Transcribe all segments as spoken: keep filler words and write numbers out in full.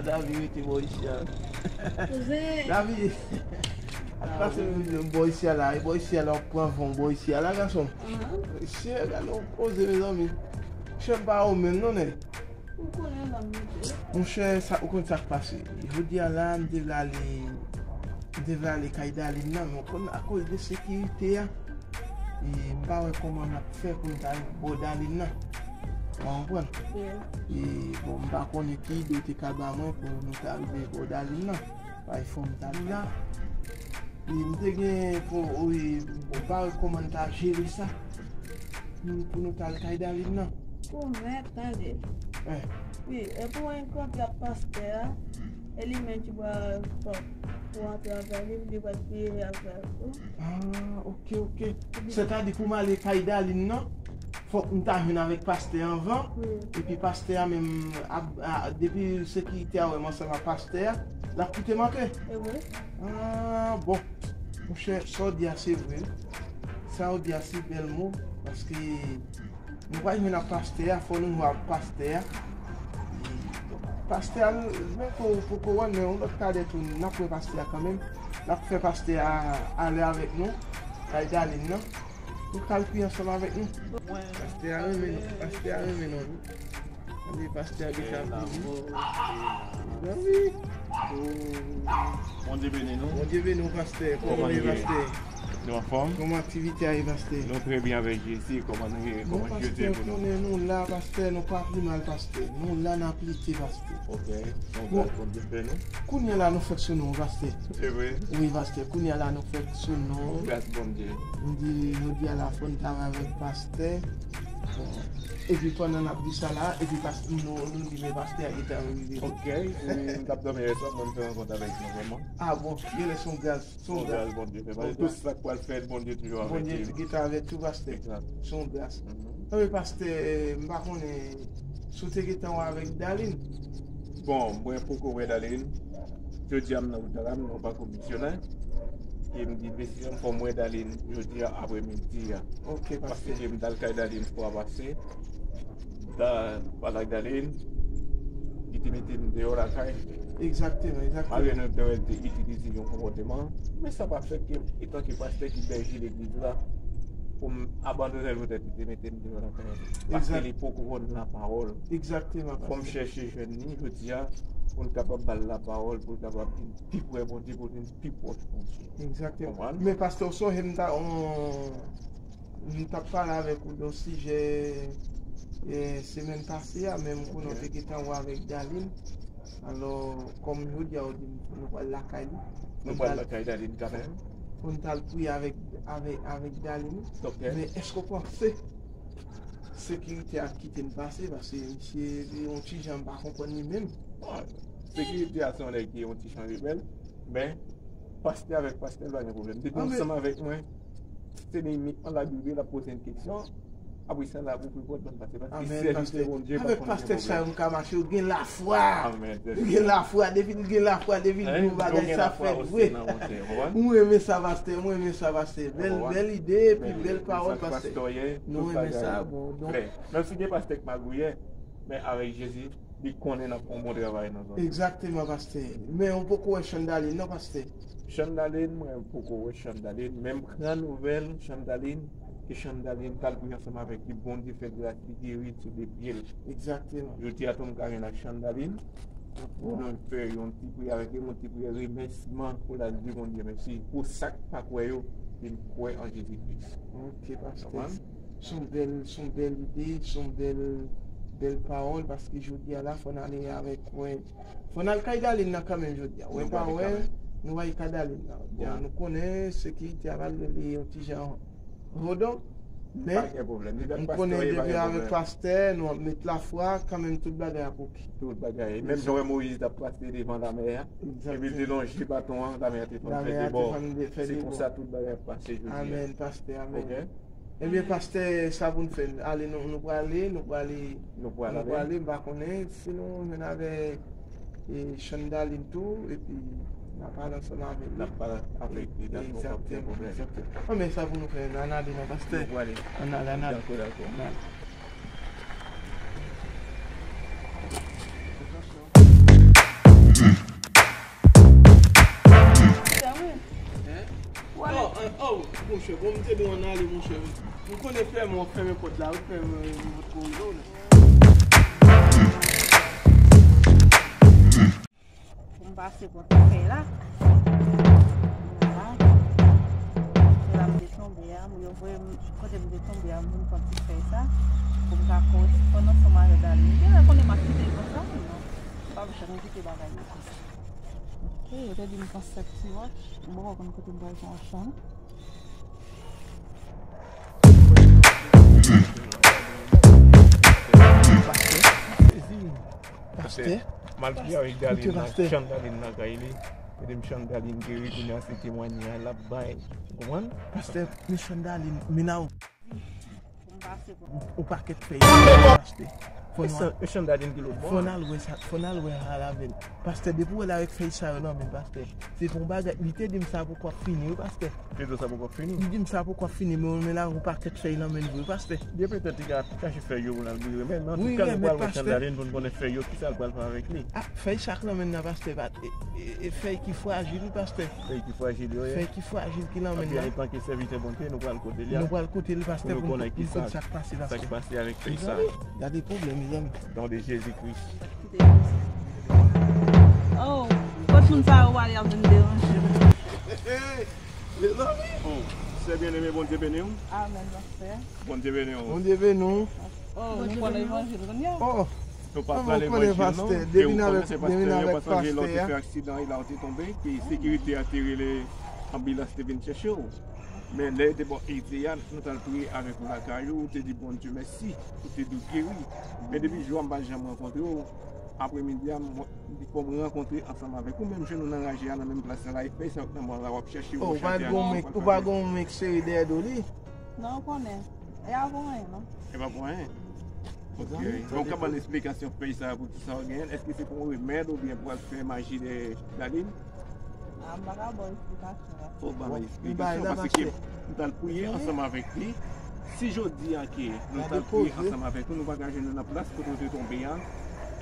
Davi rete bò isi a. Kouzen. Davi, al pase bò isi a la, e bò isi a la, w ap pran van bò isi a la, gason. Mesye, gade yon koze, mezanmi. Chèf pa ou menm, non, nèg. Ou konnen lòm mesye. Monchè, sa, ou konn sa k pase. Jodi a la, m te vle ale, m te vle ale kay Dalin nan, men ou konn akoz de sekirite a, e m pa wè kòman m ap fè pou m ta rive bò Dalin nan. Ou konprann? E bon, m pa konnen ki ide w te ka ba mwen pou nou ta rive bò Dalin nan. Bay fò m ta la. E m te gen pou, wi, m pa wè kòman m ta jere sa. Pou, pou nou t al kay Dalin nan. Pou mèt, tande. Wi, e pou w rankontre ak pastè a, e li menm ki pral fè w antre avè li, li pral priye avè w. Ah, ok, ok. Sètadi pou m ale kay Dalin nan, fòk m ta jwenn avèk pastè anvan, epi pastè a menm, ap, a, depi sekirite a wè m ansanm ak pastè a, l ap kite m antre. Ah, bon. Monchè, sa w di a se vre. Sa w di a se bèl mo, paske nou pral jwenn ak pastè a, fò nou jwenn ak pastè a. Pastè a, men ko, poko wè, men yon lòt kadè tou, n ap wè pastè a kanmenm. N ap fè pastè a ale avèk nou, kay Dalin nan. Pou l ka al priye ansanm avèk nou. Pastè a renmen nou, pastè a renmen nou. Tande pastè a gentan ap vini. Mezanmi. Bondye beni nou. Bondye beni w, pastè. Kòman nou ye, pastè? Nou anfòm? Kòman aktivite a ye, pastè? Nou trè byen avèk Jezi. Kòman nou ye? Kòman Jezi ede nou? Konnen nou la, pastè, nou pa pi mal, pastè. Nou la, n ap lite, pastè. Ok. Bon, Bondye fè nou. Kounye a la, nou fèk sou non, pastè. Se vre? Wi, pastè. Kounye a la, nou fèk sou non. Gras Bondye. Nou di, nou di a la fò n travay avèk pastè. Bon. Epi pandan n ap di sa la, epi pastè, nou, nou di men pastè a gentan rive. Ok, si m t ap dòmi yè swa, mwen m fè rankont avèk nou vrèman. Ah bon, genlè se yon gras, se yon gras. Bondye fè, paske tout sa k pral fèt, Bondye toujou avèk li. Bondye gentan avèk tou, pastè. Egzat. Se yon gras. Anben, pastè, m pa konnen si w te gentan wè avèk Dalin. Bon, mwen poko wè Dalin. Jodi a m nan wout la, m nan yon pakou misyonè. E m di, mesye, fò m wè Dalin jodi a aprè midi a. Ok, pastè. Paske m t al kay Dalin fwa pase. Da, pale ak Dalin, li te mete m deyò lakay. Egzakteman, egzakteman. Malgre nou te wè l te itilize yon konpòteman, men sa pa fè ke, etanke pastè ki bèje legliz la, pou m abandone l poutèt li te mete m deyò lakay. Paske li poko konn lapawòl. Egzakteman, pastè. Fò m chèche jwenn li jodi a, pou n kapab ba l lapawòl, pou l kapab vin pi pre Bondye, pou l vin pi pwòch Bondye. Egzakteman. Konprann? Men pastè, w sonje m ta, on, m t ap pale avèk ou de yon sijè, e, semèn pase a, men m konnen w te gentan wè avèk Dalin. Alò, kòm jodi a, w di m nou pral lakay li. Nou pral lakay Dalin kanmenm. Pou n t al priye avèk, avèk, avèk Dalin. Ok. Men èske w panse sekirite a ap kite n pase? Paske misye yon ti jan m pa konprann li menm. Bon, sekirite a se yon nèg ki yon ti jan rebèl, men pastè avèk pastè pa gen pwoblèm. Depi w ansanm avèk mwen, se limit an Labib, l ap poze n kesyon. Apre sa, l ap ouvri pòt ban n pase. Paske sèvitè Bondye pa konn gen pwoblèm. Avèk pastè sa yo, m ka mache, yo gen lafwa. Amèn. Yo gen lafwa, depi l gen lafwa, depi l di yon bagay, sa fèt vre. M renmen sa, pastè, m renmen sa, pastè. Bèl, bèl ide, epi bèl pawòl, pastè. Nou renmen sa, bon, donk. Menm si gen pastè k magouyè, men avèk Jezi, li konnen n ap fè yon bon travay nan zòn nan. Egzakteman, pastè. Men ou poko wè Chandalin non, pastè. Chandalin, mwen poko wè Chandalin, men m pran nouvèl Chandalin, ke Chandalin t al priye ansanm avèk li, Bondye fè gras li geri sou de pye l. Egzakteman. Jodi a tou m ka jwenn ak Chandalin. Pou nou fè yon ti priyè avèk li, yon ti priyè remèsiman pou l al di Bondye mèsi pou sa k pa kwè yo vin kwè an Jezi Kris. Ok, pastè. Konprann? Se yon bèl, se yon bèl ide, se yon bèl, bèl pawòl, paske jodi a la, fò n ale avèk, wè, fò n al kay Dalin nan kanmenm jodi a. Wè pa wè, nou al kay Dalin nan. Bon, nou konnen sekirite a pral rele yon ti jan vodon, men m konnen depi avèk pastè, nou ap met lafwa, kanmenm tout bagay ap oke. Tout bagay. Menm jan wè Moyiz t ap pase devan lamè a, epi l te lonje baton an, lamè a te fann fè de bò. Se konsa tout bagay ap pase jodi a. Amèn, pastè, amèn. Ok? Ebyen, pastè, sa pou n fè? Ale, nou, nou prale, nou prale, nou prale, m pa konnen si nou jwenn avèk, e, Chandalin tou, epi n a pale ansanm avèk li. N a pale avèk li, dakò, pa gen pwoblèm. Egzakteman, egzakteman. Anben, sa pou nou fè? Ann ale non, pastè. Nou prale. Ann ale, ann ale. Dakò, dakò. Ann ale. Bon, m te dwe ann ale, monchè. M konnen fèmen, w ap fèmen pòt la, wi, fèmen, m pot ko rive w la. Pou m pase pòt fèy la. Vwala. Se la m te tonbe a, moun yo voye m, kote m te tonbe a, moun pran ti fèy sa. Pou m ka koresponn ansanm avèk Dani. M te konnen m ap kite l konsa, men non. M p ap janm kite bagay yo konsa. Ok, yo te di m pran sèt ti wòch. M poko konn kote m pral pran wòch sa, non. Pastè. Pastè. Malgre avèk Darline nan, chan Darline nan kay li. Yo di m chan Darline geri, kounye a se temwanyaj l ap bay. Ou konprann? Pastè, men chan Darline, men nan yon pakèt fèy, pastè. Fò n al, fò n al wè sa, fò n al wè sa avè l. Pastè, depi w wè l avèk fèy sa yo nan men l, pastè, se pou yon bagay, li te di m sa poko ap fini, wi, pastè. Li te di w sa poko ap fini? Li di m sa poko ap fini, men w men l avèk yon pakèt fèy nan men l vre, pastè. Byen petèt li ka chache fèy yo pou l al brile, men antouka nou pral wè chan Darline pou n konnen fèy yo, kisa l pral fè avèk li. A, fèy sa k nan men l nan, pastè, pa, e, e, e fèy ki frajil, wi, pastè. Fèy ki frajil yo ye. Fèy ki frajil ki nan men l la. Antanke sèvitè Bondye, nou pral kote li a. Nou pral kote li, pastè, pou nou konnen kisa k pase, pastè. Sa k pase avèk fèy sa. Gade pwoblèm, mezanmi. Don de Jezi Kris. Oh, kot moun sa yo ale ap vin deranje m? Mezanmi. Oh, sè byeneme, Bondye beni w. Amèn, pastè. Bondye beni w. Bondye beni w. Oh, nou pran levanjil kounye a. Oh. Nou pa pran levanjil, non. Depi n avèk pastè a. Yo pa sonje lè w te fè aksidan e la w te tonbe, ke sekirite a te rele anbilans te vin chèche w. Men lè yo te ba w ede a, nou t al priye avèk ou lakay ou, ou te di Bondye mèsi, ou te di w geri. Men depi jou a m pa janm rankontre w, apremidi a m di fò m rankontre ansanm avèk ou, menm jan nou nan raje a nan menm plas la, e fèy sa yo k nan men w la, w ap chèche w, ou pa gen yon menm, ou pa gen yon menm sere dèyè do li? Non, ou konnen. E a pou anyen, non? E pa pou anyen. Ok. Donk, ou ka ban n esplikasyon fèy sa a, pou ki sa w genyen l? Èske se pou yon remèd oubyen pou al fè maji de Darline? A, m pa ka ba w esplikasyon la. Fò w ban mwen esplikasyon, paske m t al priye ansanm avèk li. Si jodi a ke nou t al priye ansanm avèk ou, nou pa ka jwenn nou nan plas kote w te tonbe a,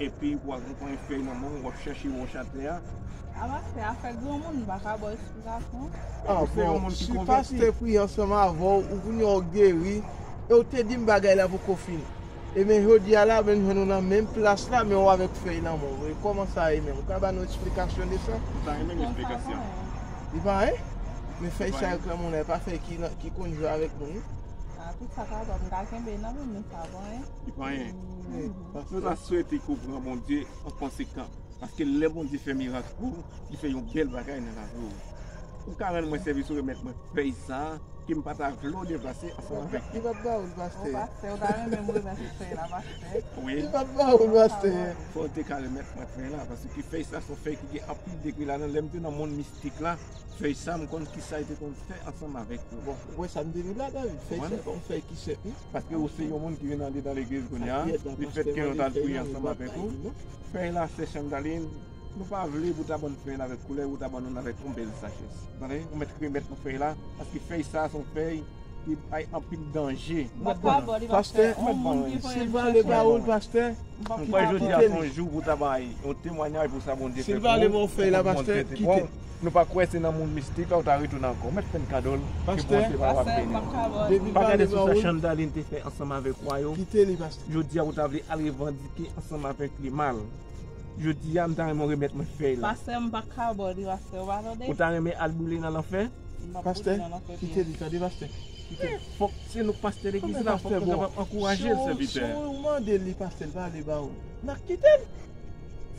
epi w al pran fèy nan men w, w ap chèche wòch atè a. A, pastè, afè granmoun, m pa ka ba w esplikasyon. A, bon, si pastè priye ansanm avè w, ou kounye a w geri, e w te di m bagay la poko fini. E men jodi a la, men jwenn ou nan menm plas la, men w avèk fèy nan men w. E kòman sa ye menm? Ou ka ban nou esplikasyon de sa? Li pa renmen esplikasyon. Li pa, en? Men fèy sa yo granmoun nan, e pa fèy ki nan, ki konn jwe avèk moun, wi. A, tout sa kapab, m ka kenbe nan men m, men sa pa anyen. Li pa anyen. Nou ta swete ke w pran Bondye an konsekan. Paske lè Bondye fè mirak pou ou, li fè yon bèl bagay nan lavi w. Ou ka rann mwen sèvis ou remèt mwen fèy sa a, ke m pa ta vle w deplase ansanm avèk li. Li p ap ba ou l, pastè. O, pastè, ou ta renmen m remèt ou fèy la, pastè? Wi. Li p ap ba ou l, pastè. Fò w te ka remèt mwen fèy la, paske fèy sa se yon fèy ki gen anpil degre ladan l. Lè m te nan mond mistik la, fèy sa, m konn kisa l te konn fè ansanm avèk yo. Bon, ou wè sa m te di w la, David? Fèy sa, se yon fèy ki senp, wi. Paske ou se yon moun ki vin andedan legliz kounye a, lefètke nou t al priye ansanm avèk ou. Fèy la, sè Chandaline, nou pa vle pou w ta ban n fèy la avèk koulè, ou ta ban nou l avèk yon bèl sajès. Tande, ou mèt remèt nou fèy la, paske fèy sa a se yon fèy ki bay anpil danje. Pastè, si l pa vle ba ou l, pastè, m kwè jodi a se yon jou pou w ta bay yon temwayaj pou sa Bondye fè pou ou. Si l pa vle ba w fèy la, pastè, kite l. Nou pa kwè se nan mond mistik la ou ta retounen ankò. Mèt fè n kado l, ke Bondye pa w ap beni w. Pa gade sou sa Chandaline te fè ansanm avèk wa yo. Kite li, pastè. Jodi a ou ta vle al revandike ansanm avèk li mal. Jodi a, m ta renmen w remèt mwen fèy la. Pastè, m pa ka ba w li, pastè, ou pa tande? Ou ta renmen al boule nan lanfè? M p ap boule nan lanfè. Pastè, kite li, tande, pastè. Kite l. Fòk se nou k pastè legliz la, fòk nou kapab ankouraje l, sèvitè. Si w mande li, pastè, l pa vle ba ou l, n a kite l.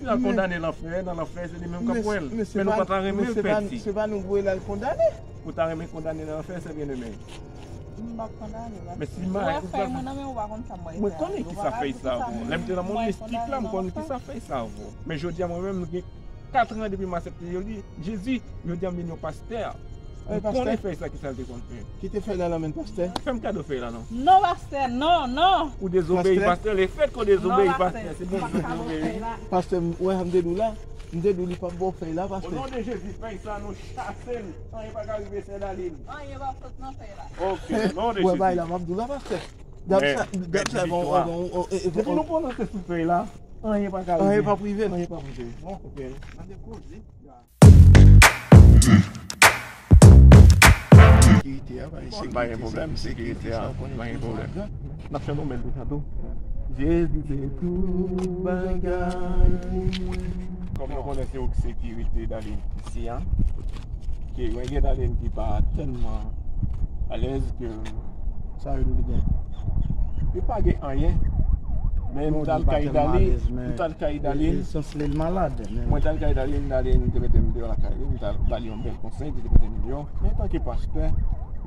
Si l al kondane lanfè, nan lanfè, se li menm k ap wè l. Men nou pa ta renmen l pèdi. Se pa nou k voye l al kondane. Ou ta renmen kondane nan lanfè, sè byeneme? M p ap kondane, pastè. Men si ma, ou pa fè mwen nan men ou pa konn sa m pral fè. Mwen konnen kisa fèy sa a vo. Lè m te nan mond mistik la, m konn kisa fèy sa a vo. Men jodi a, mwen menm, m gen kat an depi m aksepte Jezi. Jodi a, m vin yon pastè. M konnen fèy sa, kisa l te konn fè. Kite fèy la nan men pastè. Fè m kado fèy la, non. Non, pastè, non, non. Ou dezobeyi, pastè. Lefètke w dezobeyi, pastè, se Bondye ou dezobeyi. Pastè, m, wè, m te di w la. M te di w li p ap ba w fèy la, pastè. O non de Jezi, fèy sa, nou chase l. Anyen pa ka rive Chandaline. Anyen p ap sot nan fèy la. Ok, non de Jezi. Wè, bay la, m ap di w la, pastè. Dam sa, dam sa, bon, bon, bon, e, e, depi nou pwononse sou fèy la, anyen pa ka rive. Anyen p ap rive l. Anyen p ap rive l. Bon, ok. Tande koze. Sekirite a, pa gen Bon, pa gen pwoblèm, sekirite a, pa gen pwoblèm. N ap chante yon bèl bout chante. Jezi se tout bagay. Kòm nou konnen se ou ki sekirite Darline isi a, ke mwen gen Darline ki pa tèlman alèz ke Sa yo li gen. Li pa gen anyen. Men m t al kay Darline, m t al kay Darline. Sans li malad. Mwen t al kay Darline, Darline te mete m deyò lakay li, m t al ba li yon bèl konsèy, li te mete m deyò. Men antanke pastè,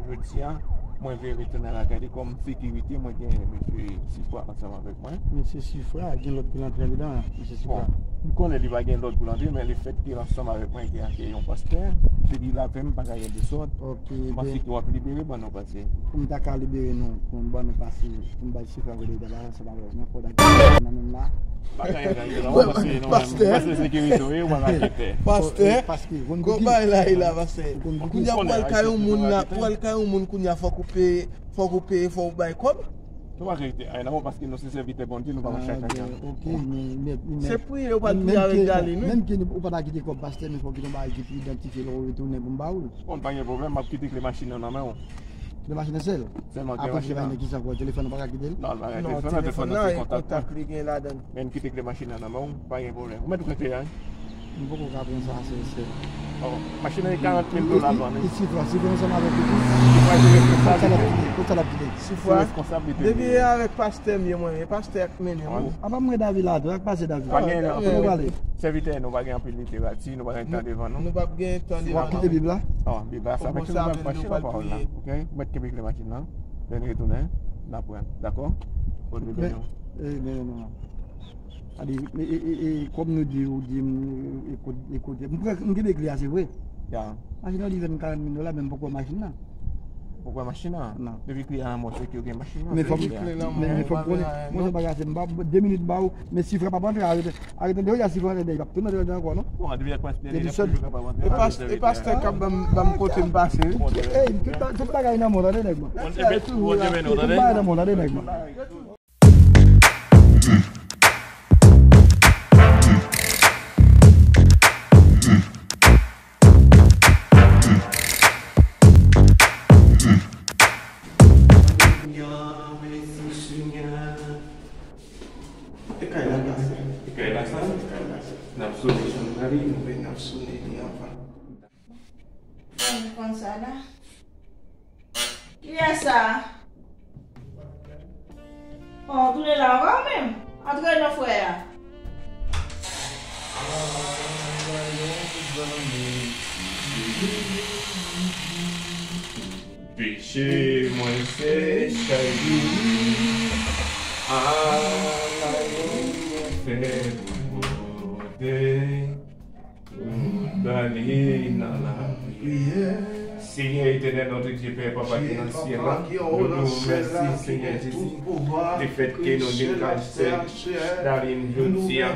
jodi a, mwen vle retounen lakay li kòm sekirite, mwen gen mesye Sifwa ansanm avèk mwen. Mesye Sifwa, gen lòt pou l antre andedan, mesye Sifwa. Bon, m konnen li pa gen lòt pou l antre, men lefètke l ansanm avèk mwen, gen, gen yon pastè, depi l avè m, pa ka gen desòd. Ok, m panse ke w ap libere ban nou pase. Pou m ta ka libere nou, pou m ban nou pase, pou m bay Sifwa rele daba ansanm avèk mwen, fò w ta gen nan menm la. Pa gen anyen, non, pastè, non, pastè sekirite, wi, w pa raketè. Pastè, paske, konn gon bagay la, e la, pastè. Kounye a pou al kay yon moun la, pou al kay yon moun kounye a, fòk ou peye, fòk ou peye, fòk ou bay kòb. Nou pa ka rete ay nan paske nou se sèvitè Bondye, nou pa mache ak ajan. Ok, men, men, men, Se priye, ou pa priye avèk Darline, wi. Menm ke ou pa ta kite kòb pastè, men fòk gen yon bagay ki pou idantifye lè w retounen pou m ba ou l. Bon, pa gen pwoblèm, m ap kite kle machin nan nan men w. Kle machin nan sèl? Sèlman kle machin nan. Apre se pa nèg ki sa kwa, telefòn ou pa ka kite l? Non, l pa gen telefòn nan, telefòn nan se kontak li gen ladan l. Men m kite kle machin nan nan men w, pa gen pwoblèm. Ou mèt rete a, wi. M poko ka pran sa, se, se. Oh, machin nan e karant mil dola l vann, wi. E, e, e Sifwa, Sifwa ansanm avèk ou tou? Sifwa se responsab li. Kot sa l ap kite? Kot sa l ap kite? Sifwa, depi e avèk pastè m ye mwen, e pastè ak mennen m. Apa m wè David la tou, ak pase David. Pa gen anyen, anpil pale. Sèvitè, nou pa gen anpil literati, nou pa gen tan devan nou. Nou p ap gen tan devan nou. W ap kite Bib la? Non, Bib la, sa fè ke nou p ap mache nan pawòl la. Ok? Mèt kenbe kle machin nan. Lè n retounen, n ap pran. Dakò? Bondye beni w. E, men, non. Gade, e, e, e, e, kòm nou di, ou di m, e, kote, e, kote. M pran, m kenbe kle a, se vre. Ya. Machin nan li vann karant mil dola, men m poko wè machin nan. Poko wè machin nan? Non. Depi kle a lanmò, se ke w gen machin nan. Men fòk, men, men fòk konnen, mwen se bagay se m pa, de minit ba ou, men Sifwa p ap antre, arete, arete deyò, ya Sifwa antre deyò, li p ap tounen antre ankò, non. Bon, depi ak pastè, li ap toujou kapab antre. E pas-, e pastè k ap ban m, ban m kote m pase, wi. Ey, tout ba-, tout bagay nan mond, tande nèg mwen. Tout bagay nan mond, tande nèg mwen. Alelouya, mèsi Senyè. E kay la, pastè. E kay la, sa? E kay la, sa. N ap sone, sone, n ap sone li anvan. Mwen konn sa la. Kiyès sa? Oh, tounen la ankò ou menm? Antre non, frè a. Peche mwen se chay diri. Ala yo mwen fè pou pote. Bali nan lapriyè. Senyè Etènèl, Notre Dieu, Pè, Papa ki nan syèl la, nou di w mèsi, Senyè Jezi, lefèt ke nou gen kay sè Darline jodi a,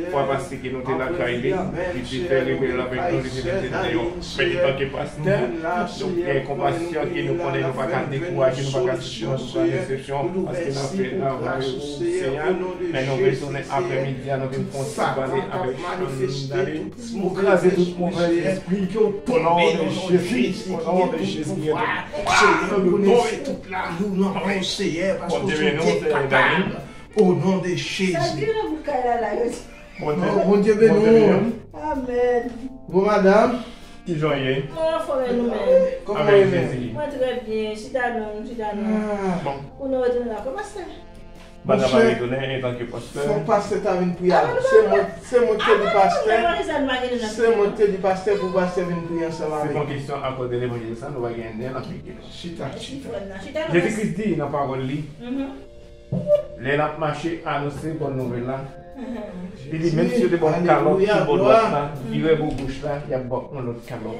fwa pase ke nou te lakay li, li te fè rebèl avèk nou, li te mete n deyò. Men antanke pastè, nou gen konpasyon ke nou konnen nou pa ka dekouraje, nou pa ka sispann pran desepsyon, paske n ap fè travay ou, Senyè. Men nou retounen aprèmidi a, nou vin fè yon ti pale avèk Chandali. Nou kraze tout movèz lespri. O non de Jezi, o non de Jezi. Senyè, nou tonbe tout la, nou nan men w, Senyè, paske w se yon Dye kapab. O non de Jezi. Sa gen nan bout kay la la, yo di. Bondye beni w. Amèn. Bon, madanm. Kijan w ye? Mwen anfòm, e nou menm? Kòman w ye menm? Mwen trè byen. Chita non, chita non. Bon. Pou nou retounen la, kòman se? Monchè, fòk pastè ta vin priye avè m. Se mwen, se mwen ki te di pastè. Se mwen ki te di pastè pou pastè vin priye ansanm avè m. Se pa yon kesyon akòde levanjil sa, nou pa gen nen nan figi nou. Chita, chita. Jezi Kris di nan pawòl li, lè l ap mache anonse bòn nouvèl la, li di, menm si yo te ba w kalòt sou bò dwat la, vire bò goch la, y ap ba w yon lòt kalòt.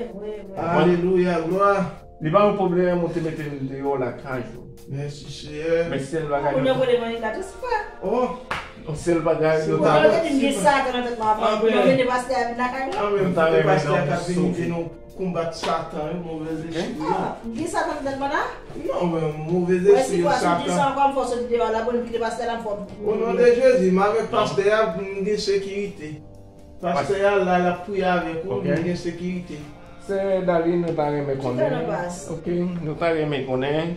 Alelouya, glwa. Li pa yon pwoblèm, ou te mete l deyò lakay ou. Mèsi, Seyè. Men sèl bagay nou. Kounye a w vole manje la tou, se pa. Oh. Yon sèl bagay nou ta. Ou te di m gen Satan nan tèt mwen avan. Mwen mete pastè a vin lakay mwen. Anmèm, nou ta renmen pastè a ka vin ede nou konbat Satan, wi, movèz lespri a. Ah, m gen Satan nan tèt mwen la? Non, men movèz lespri yo, Satan. Wè, si fwa si w di sa ankò, m fè w soti deyò la, bon, m kite pastè la, m fè w. O non de Jezi, m avèk pastè a, m gen sekirite. Pastè a la, l ap priye avèk ou, nou gen sekirite. Sè Darline, nou ta renmen konnen. Ok, nou ta renmen konnen.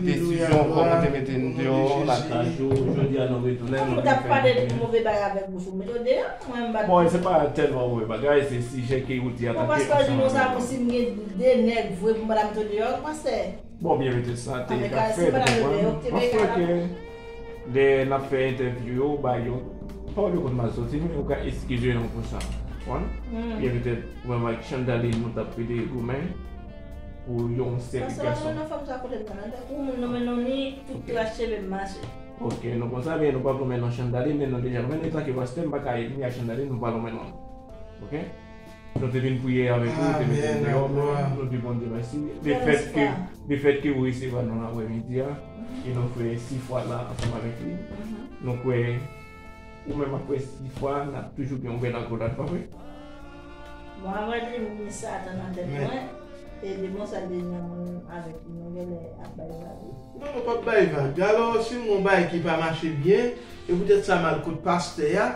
Desizyon kòman te mete n deyò lakay ou, jodi a nou retounen, nou vin fè byen. Bon, se pa tèlman move bagay, se sijè ke ou di atanke ansanm avèk nou. Bon, byen, petèt sa te ka fèt, ou konprann? Mwen kwè ke lè n ap fè entèvyou yo, ou bay yon pawòl yo konn mal soti, men ou ka eskize nou pou sa. Ou konprann? Byen, petèt, ou menm ak Chandaline, nou t ap pede goumen pou yon sèl gason. Paske pa nan fanm sa kote m nan, tankou moun nan men non ni tout tras cheve m mache. Ok, nou konsa, men nou p ap goumen non Chandaline, men nou deja goumen, etanke pastè, m pa ka ni ak Chandaline, nou pa goumen non. Ok? Nou te vin priye avèk ou, te mete n deyò, men nou di Bondye mèsi. Lefètke, lefètke ou resevwa nou nan aprèmidi a, e nou fè sis fwa la ansanm avèk li, nou kwè ou menm ap fè sis fwa, n ap toujou gen yon bèl akòdad, pa vre? Bon, avan di m gen Satan nan tèt mwen, e demon sa te gen moun avèk li, nou genlè ap bay vag. Non, nou p ap bay vag. Alò, si nou gen yon bagay ki pa mache byen, e poutèt sa m al kot pastè a,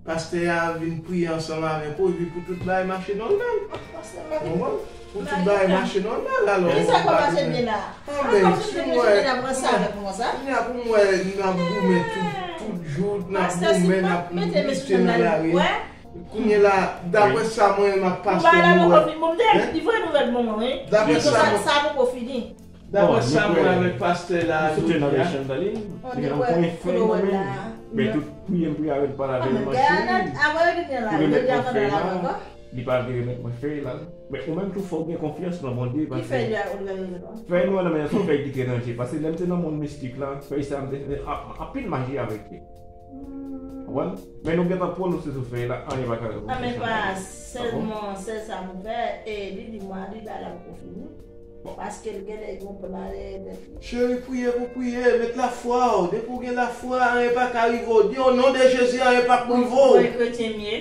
pastè a vin priye ansanm avèk ou, epi pou tout bagay mache nòmal. Ou konprann? Pou tout bagay mache nòmal, alò. Kisa k pa mache byen la? Anben, si w wè, kounye a pou m wè, n ap goumen tout, tout jou, n ap goumen, n ap lite nan lari. Kounye a la, daprè sa mwen menm ak pastè nou wè, daprè sa mwen, daprè sa mwen avèk pastè la, jodi a. Men tout priye m priye avè l, pale avè l, mache pou remèt mwen fèy la. Li pa vle remèt mwen fèy la. Men ou menm tou fò w gen konfyans nan Bondye, paske fèy nou an nan men an se yon fèy ki trè danje. Paske lè m te nan mond mistik la, fèy sa a, m te fè a- anpil maji avèk li. Ou konprann? Men nou gentan pwononse sou fèy la, anyen pa ka revoke sa. Anben pa sèlman sèl sa nou fè, e li di mwen, li bay la poko fini. Paske l genlè gen yon plan dèyè tèt li. Cheri, priye pou priye, met lafwa w. Depi w gen lafwa, anyen pa ka rive w. Di o non de Jezi, anyen p ap rive w. Mwen kretyen m ye.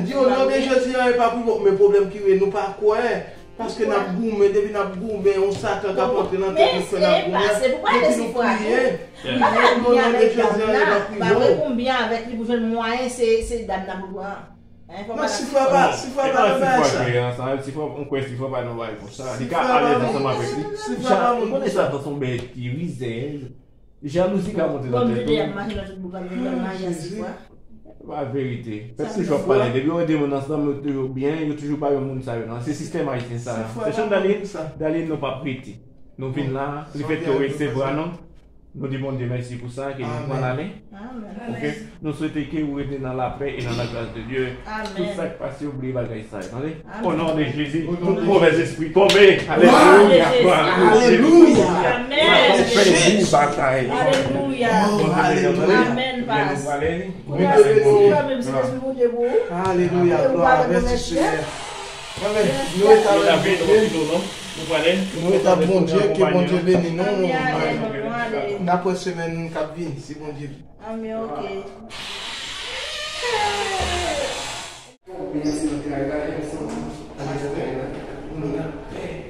Di o non de Jezi, anyen p ap rive w. Men pwoblèm ki rive, nou pa kwè. Paske n ap goumen, depi n ap goumen, yon Satan k ap antre nan tèt nou fè n ap goumen. Depi nou priye, priye, di o non de Jezi, anyen p ap rive w. Konbyen avèk li pou jwenn mwayen, se dam nan pou pran. Non, sifwa pa, sifwa pa nan bagay sa. Sifwa, mwen kwè sifwa pa nan bagay konsa. Li ka alèz ansanm avèk li. Ou konnen Satan se yon bèt ki rizèz. Jalouzi ka monte nan tèt ou. Se pa verite. Pèp toujou ap pale. Depi yo wè de moun ansanm, yo toujou byen, yo toujou ba yon moun sa yo nan. Se sistèm ayisyen sa. Se chan Darline, Darline nou p ap rete. Nou vin la, lefètke w resevwa nou. Nou di Bondye mèsi pou sa, ke nou pran ale. Ok? Nou swete ke ou rete nan lapè e nan lagras de Dye. Tout sa k pase, oubliye bagay sa yo, tande? O non de Jezi, tout movèz espri tonbe. Alelouya. Alelouya. Amen. Batay. Alelouya. Amen. Alelouya. Glwa. Mèsi Senyè. Amen. Nou rete avèk Bondye. Nou rete avèk Bondye, ke Bondye beni nou. N ap wè semèn k ap vini, si Bondye vle. Anben, ok.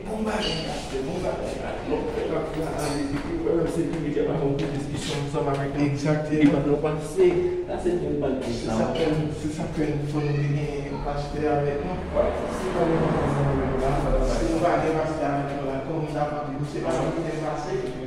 Bon bagay, pastè, bon bagay. Egzakteman. Se sa k fè, se sa k fè fò nou te gen pastè avèk nou. Si nou pa gen pastè avèk nou la, kòman nou t ap antre? Nou se pa sa ki te pase.